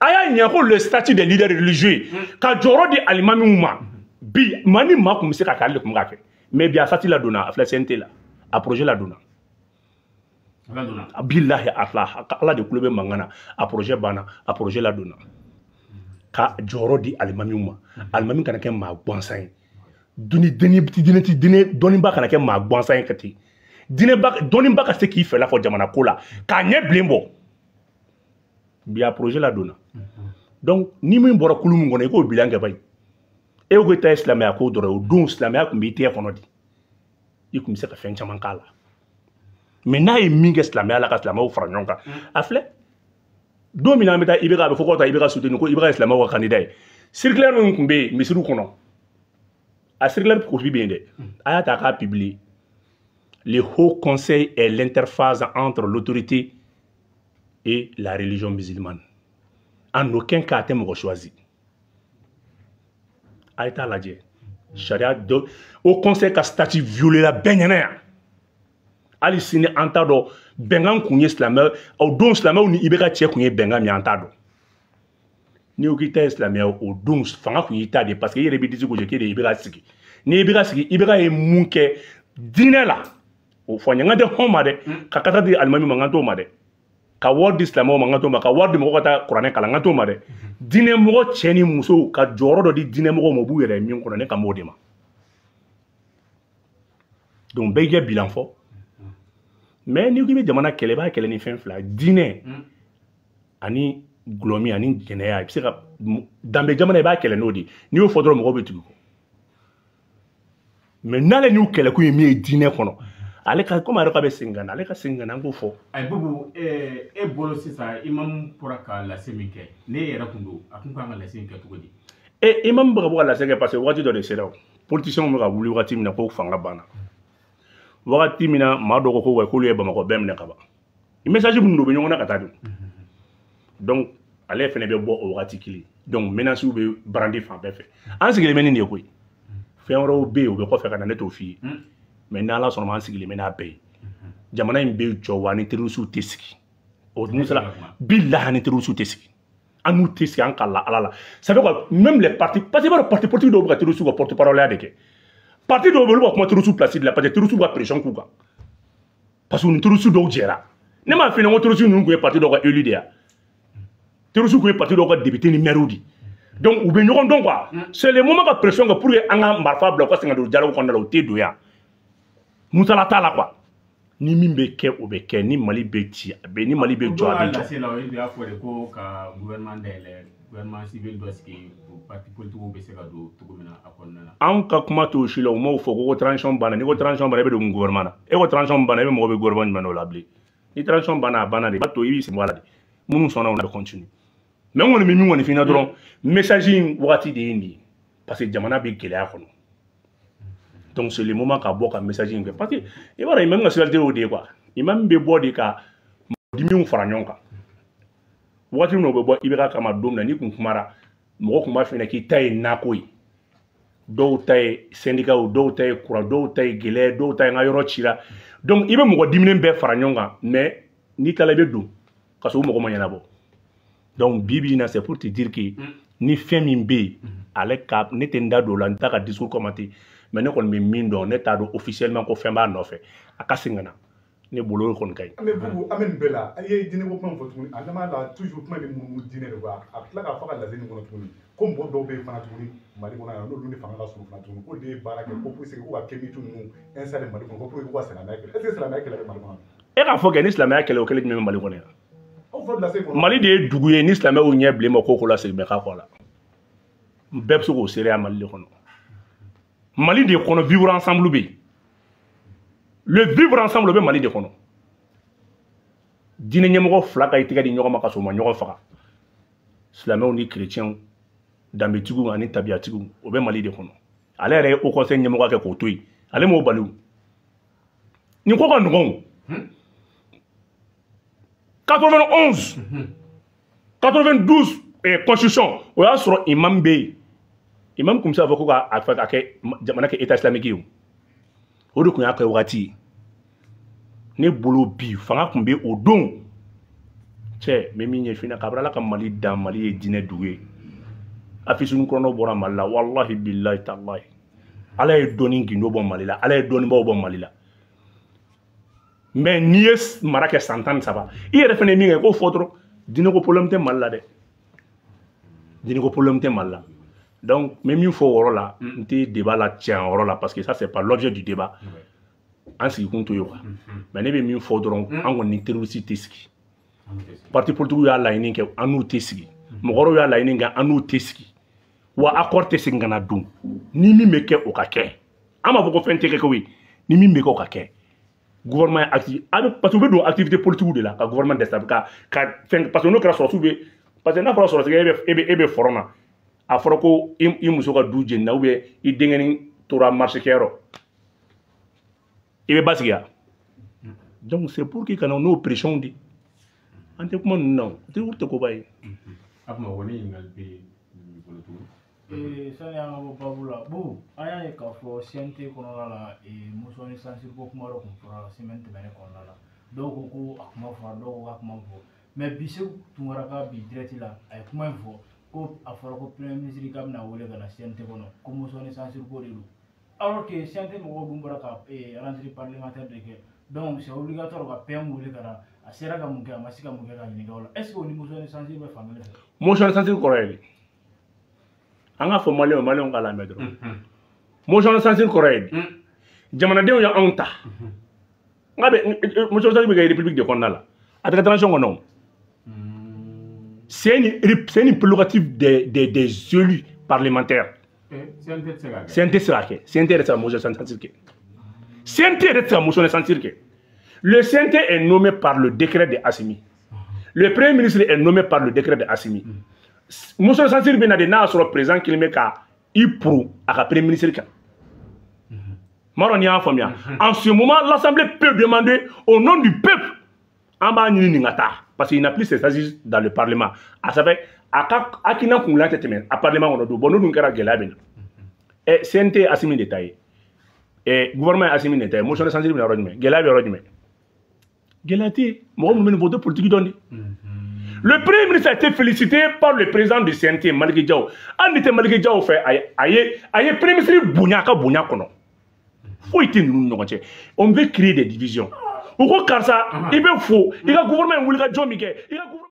A y'a ɲininka ko le statut des leaders religieux, ka jɔyɔrɔ di alimamiw ma. Bi maa ni maa kun bɛ se ka kɛ, ale de kun bɛ ka kɛ. Mais bi a statut ladonna, a filɛ CNT la, a projet ladonna. Bilahi, Ala de kulo bɛ mankan na, a projet banna, a projet ladonna. Ka jɔyɔrɔ di alimamiw ma. Alimami kana kɛ maa gansan ye. Diinɛ dɔnniba kana kɛ maa gansan ye ka ten. Dɔnniba ka se k'i fɛla fɔ jamana ko la, k'a ɲɛ bilen bɔ. Bi a projet ladonna. Donc ni min bɔra kulu min kɔnɔ, i k'o bilan kɛ bayi. E ko i ta ye silamɛya ko dɔrɔn ye, o don silamɛya kun b'i tɛgɛ kɔnɔ de. I kun bɛ se ka fɛn caman k'a la. Mais n'a ye min kɛ silamɛya la ka silamɛw fara ɲɔgɔn kan, a filɛ. Don min na an bɛ taa IBK, a bɛ fɔ k'aw ta IBK soutenir, ko IBK ye silamɛw ka candidat ye. Circulaire min tun bɛ yen misiriw kɔnɔ, a circulaire copie bɛ yen dɛ. A y'a ta k'a publier. Le Haut Conseil est l'interface entre l'autorité et la religion musulmane. En aucun cas, a tɛ mɔgɔ choisi. A ye taa lajɛ. Sariya dɔ, Haut Conseil ka statut violé la bɛɛ ɲɛna yan. Hali sini an t'a dɔn bɛnkan kun ye silamɛ, o don silamɛw ni IBK cɛ kun ye bɛnkan min ye, an t'a dɔn. N'i ko k'i ta ye silamɛya, o don fanga kun y'i ta de ye, parce que i yɛrɛ b'i disi gosi k'e de ye IBK sigi. Ni IBK sigi, IBK ye mun kɛ diinɛ la, o fɔ n ye, n ka tɛ hɔn ma dɛ, ka kata di alimami ma, n ka t'o ma dɛ, ka wari di silamɛw ma, n ka t'o ma, ka wari di mɔgɔw ka taa kuranɛ kalan, n ka t'o ma dɛ. Diinɛmɔgɔ cɛ ni muso ka jɔyɔrɔ dɔ di diinɛmɔgɔw ma, u b'u yɛrɛ min kɔnɔ, ne kan b'o de ma. Donc bɛɛ y'i kɛ bilan fɔ. Mais n'i ko k'i bɛ jamana kɛlɛ, i b'a kɛlɛ ni fɛn fila, diinɛ ani gulɔmi ani jɛnɛya. I bɛ se ka danbe jamana, i b'a kɛlɛ n'o de ye. N'i y'o fɔ dɔrɔn, mɔgɔw bɛ tugu i kɔ. Mais n'ale n'u kɛlɛkun ye min ye diinɛ kɔnɔ, ale ka komi a yɛrɛ k'a bɛ segin ka na, ale ka segin ka na, an k'o fɔ. Ayi Bubu, e bolo sisan imam bɔra ka lase min kɛ, ne yɛrɛ kun don, a kun kan ka lase in kɛ cogo di? Imam bɛ ka bɔ ka lase kɛ parce que waati dɔ de sera o. Politiciens bɛ ka wuli waati min na ko fanga banna. Wagati min na maa dɔw ko ko k'olu ye Bamakɔ bɛɛ minɛ ka ban. Message minnu don, u bɛ ɲɔgɔn na ka taa de. Donc ale fɛnɛ bɛ bɔ o wagati kelen. Donc menaces bɛ brandi fan bɛɛ fɛ. An sigilen bɛ ni nin ye koyi. Fɛn wɛrɛw bɛ yen, u bɛ kɔfɛ ka na, ne t'o f'i ye. Mais n'Ala sɔnna ma, an sigilen bɛ n'a bɛɛ ye. Jamana in bɛ jɔ wa ni terroristes tɛ sigi. O dun sera bilahi ni terroristes tɛ sigi. An n'u tɛ sigi an ka la ala la. Ça fait quoi? Même les partis, parce que parti politique dɔw bɛ ka terroriste ka porte parole de kɛ. Parti dɔw bɛ olu ka kuma terroriste place de la parce que terroriste ka pression k'u kan. Parce que ni terroriste dɔw jɛra. Ne m'a f'i ɲɛna ko terroriste ninnu tun ye parti dɔw ka élu de ye. Terroriste tun ye parti dɔw ka député ni maire de. Donc u bɛ ɲɔgɔn dɔn quoi. C'est le moment ka pression kɛ pour que an ka marifa bila u ka segin ka don dialogue kɔnɔna la u tɛ don yan. Musala t'a la quoi. Ni min bɛ kɛ o bɛ kɛ ni Mali bɛ ci a bɛ ni Mali bɛ jɔ a bɛ jɔ. Lase la o y'a fɔ de ko ka gouvernement dayɛlɛ gouvernement civil dɔ sigi o parti politique bɛ se ka don cogo min na a kɔnɔna la. Anw ka kuma t'o si la u m'o fɔ ko transition banna n'i ko transition banna e bɛ don gouvernement na e ko transition banna e bɛ mɔgɔ bɛ gouvernement jumɛn o la bilen ni transition banna a banna de i b'a to i b'i sen bɔ a la de minnu sɔnna o la bɛ continuer mais n kɔni bɛ min kɔni f'i ɲɛna dɔrɔn message in wagati de ye nin ye parce que jamana bɛ gɛlɛya kɔnɔ. Donc c'est le moment ka bɔ ka message in kɛ parce que i b'a dɔn imam ka spécialité y'o de ye quoi imam bɛ bɔ de ka dimiw fara ɲɔgɔn kan waati min na o bɛ bɔ IBK kama don min na n'i kun kumara mɔgɔ kun b'a f'i ɲɛna k'i ta ye nako ye dɔw ta ye syndicat dɔw ta ye courant dɔw ta ye gɛlɛya dɔw ta ye n ka yɔrɔ cira donc i bɛ mɔgɔ diminen bɛɛ fara ɲɔgɔn kan mais n'i taara i bɛ don ka sɔrɔ o mɔgɔ ma ɲɛnabɔ donc bi bi in na c'est pour te dire que ni fɛn min bɛ yen ale ka ne tɛ n da don o la n t'a ka discours commenter mais ne kɔni bɛ min dɔn ne t'a dɔn officiellement ko fɛn b'a nɔfɛ a ka segin ka na ne bolo o kɔni ka ɲi. An bɛ Bubu an bɛ nin bɛɛ la an ye diinɛ ko kuma fɔ tuguni a laban la toujours kuma bɛ munumunu diinɛ de kɔ a tila k'a fɔ ka lase nin kɔnɔ tuguni ko mɔgɔ dɔw bɛ yen fana tuguni Mali kɔnɔ yan n'olu ni fanga ka surun fana tuguni k'o de ye baara kɛ ko pour que k'u ka kémites ninnu installer Mali kɔnɔ ko pour que k'u ka silamɛya kɛlɛ est ce que silamɛya kɛlɛ bɛ Mali kɔnɔ. E k'a fɔ kɛ ni silamɛya kɛlɛ o kɛlɛ jumɛn bɛ Mali kɔnɔ yan. Aw fɔ lase kɔnɔ. Mali de ye dugu ye ni silamɛw ɲɛ bilen ma ko ko la segin bɛ k'a kɔ la bɛɛ bɛ se k'o seereya Mali de kɔnɔ. Mali de kɔnɔ vivre ensemble bɛ yen le vivre ensemble bɛ Mali de kɔnɔ diinɛ ɲɛmɔgɔ fila ka i tɛgɛ di ɲɔgɔn ma ka sɔrɔ u ma ɲɔgɔn faga silamɛw ni chrétiens danbetigiw ani tabiyatigiw o bɛ Mali de kɔnɔ ale yɛrɛ ye haut conseil ɲɛmɔgɔ kɛ k'o to yen ale m'o bali o nin ko ka nɔgɔn o 91 92 constitution o y'a sɔrɔ imam bɛ yen imam kun bɛ se k'a fɔ ko k'a kɛ jamana kɛ état islamique ye o de tun y'a kɛ wagati ye ne bolo bi fanga tun bɛ o don cɛ n bɛ min ɲɛf'i ɲɛna kabini Ala ka Mali dan Mali ye diinɛ dugu ye affiche kɔnɔnaw bɔra Mali la walahi bilahi talahi Ala ye dɔnni gindo bɔ Mali la Ala ye dɔnnibaw bɔ Mali la mais n'i ye mara kɛ san 13 i yɛrɛ fana ye min kɛ k'o fɔ dɔrɔn diinɛ ko problème tɛ Mali la dɛ diinɛ ko problème tɛ Mali la. Donc, même il faut yɔrɔ la, n tɛ débat la tiɲɛ yɔrɔ la parce que ça c'est pas l'objet du débat. An sigi kun to ye quoi. Mais ne bɛ min fɔ dɔrɔn, an kɔni ni terroriste tɛ sigi. Parti politique y'a laɲini kɛ, an n'u tɛ sigi. Mɔgɔ wɛrɛw y'a laɲini kɛ, an n'u tɛ sigi. Wa accord tɛ segin ka na don. Ni min bɛ kɛ o ka kɛ. An b'a fɔ ko fɛn tɛ kɛ koyi. Ni min bɛ kɛ o ka kɛ. Gouvernement ye acti a bɛ parce que u bɛ don activité politique de la ka gouvernement déstabiliser ka fɛn parce que n'o kɛra sɔrɔsiw bɛ parce que n'a fɔra sɔrɔsi e bɛ front na. A fɔra ko i muso ka du jenina ou bien i denkɛnin tora marché kɛyɔrɔ i bɛ basigi ya donc c'est pour que ka na n'o pression di an tɛ kuma ninnu na o tɛ koba ye. A kuma ko ne ɲininkali bɛ i bolo tuguni. Sani an ka bɔ babu la Bubu an y'a ye k'a fɔ CNT kɔnɔna la motion de censure ko kuma dɔ tun fɔra semaine tɛmɛnen kɔnɔna la dɔw ko ko a kuma fɔra dɔw ko k'a kuma fɔ mais bi Seku Tunkara ka bi direct la a ye kuma in fɔ. Ko a fɔra ko premier ministre k'a bɛna wele ka na CNT kɔnɔ ko motion de censure ko de don alors que CNT mɔgɔw dun bɔra ka rentrée parlementaire de kɛ donc c'est obligatoire ka PM wele ka na a sera ka mun kɛ a ma se ka mun kɛ ka ɲininka o la est ce que o ni motion de censure bɛ fan kelen fɛ. Motion de censure kɔrɔ ye di an k'a fɔ maliyɛnw k'a lamɛn dɔrɔn motion de censure kɔrɔ ye di jamanadenw y'anw ta n k'a bɛ motion de censure bɛ kɛ république de kɔnɔna la a tɛ kɛ transition kɔnɔ o. C'est une prérogative des élus parlementaires. CNT sera kɛ. CNT yɛrɛ tɛ se ka motion de censure kɛ. CNT yɛrɛ tɛ se ka motion de censure kɛ. Le CNT est nommé par le décret de Assimi. Le premier ministre est nommé par le décret de Assimi. Motion de censure bɛ na de n'a y'a sɔrɔ président kelen bɛ ka i pro a ka premier ministre kan. M'a dɔn n'i y'a faamuya. En ce moment, l'Assemblée peut demander au nom du peuple an b'a ɲini nin ka taa. Parce qu'il n'a plus ses assises dans le Parlement. A ça fait, a ka akina kunla tɛ tɛmɛ a Parlement kɔnɔ don. Bon n'o dun kɛra gɛlɛya bɛ na. CNT Assimi de ta ye. Gouvernement ye Assimi de ta ye. Motion de censure bɛ na yɔrɔ jumɛn? Gɛlɛya bɛ yɔrɔ jumɛn? Gɛlɛya tɛ yen. Mɔgɔ minnu bɛ nin fɔ o tɛ politique dɔn de. Le premier ministre a été félicité par le président du CNT, Malick Diaw. Hali ni tɛ Malick Diaw fɛ, a ye premier ministre bonya a ka bonya kɔnɔ. Foyi tɛ ninnu ni ɲɔgɔn cɛ. On veut créer des divisions. U ko karisa, i bɛ fo i ka gouvernement ye wulikajɔ min kɛ, i ka gouvernement